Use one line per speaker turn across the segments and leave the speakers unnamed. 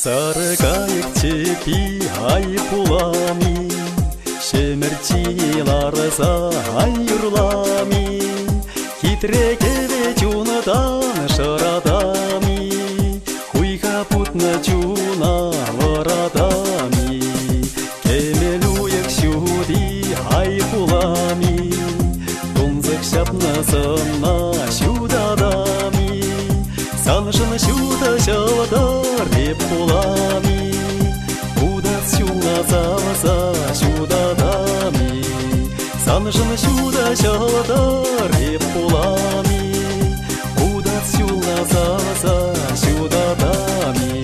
Сарӑ кайӑк чӗппи ай пулам-и, Ҫӗмӗрт ҫине ларса ай юрлам-и, Хитре кӗвӗ чунтан шӑратам-и, Хуйха путнӑ чуна вӑратам-и, Кӗмӗл уйӑх ҫути ай пулам-и, Тунсӑх ҫапнӑ сӑнна ҫутатам-и, Саншӑн ҫутӑ ҫӑлтӑр эп пулам-и, Утас ҫула савса ҫутатам-и, Саншӑн ҫутӑ ҫӑлтӑр эп пулам-и, Утас ҫула савса ҫутатам-и.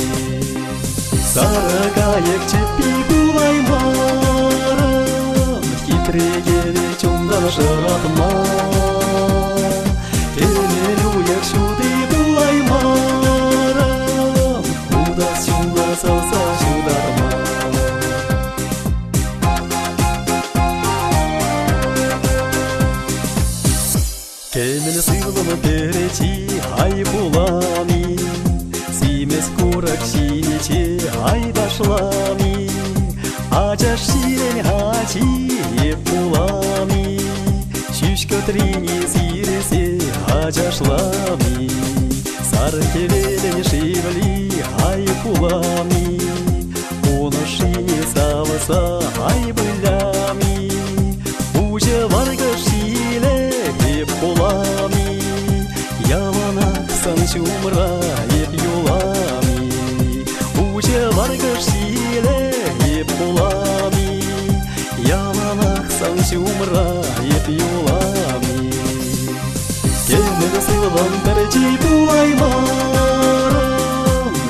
Сарӑ кайӑк чӗппи пулаймарӑм, Хитре кӗвӗ чунтан шӑратма. Кӗмӗл уйӑх ҫути пулаймарӑм, Утас ҫула савса ҫутатма. Кӗмӗл сывлӑм пӗрчи ай пулам-и, Симӗс курӑк ҫинче ай ташлам-и, Ачаш ҫирен ачи эп пулам-и, Ҫӳҫ кӑтрине сирсе ачашлам-и, Сар хӗвелӗн шевли ай пулам-и, Ун ӑшшине савса ай вылям-и, Уҫӑ варкӑш ҫиле эп пулам-и, Яланах сан ҫумра эп юлам-и. Уҫӑ варкӑш ҫиле эп пулам-и, Яланах сан ҫумра эп юлам-и. Кӗмӗл сывлӑм пӗрчи пулаймарӑм,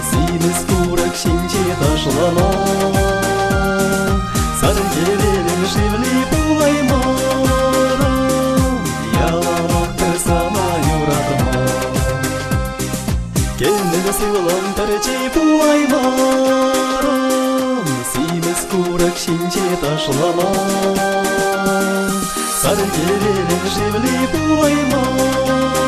Симӗс курӑк ҫинче ташлама. Сар хӗвелӗн шевли пулаймарӑм, Яланах пӗр сана юратма. Кӗмӗл сывлӑм пӗрчи пулаймарӑм, Симӗс курӑк ҫинче ташлама. Сар хӗвелӗн шевли пулаймарӑм.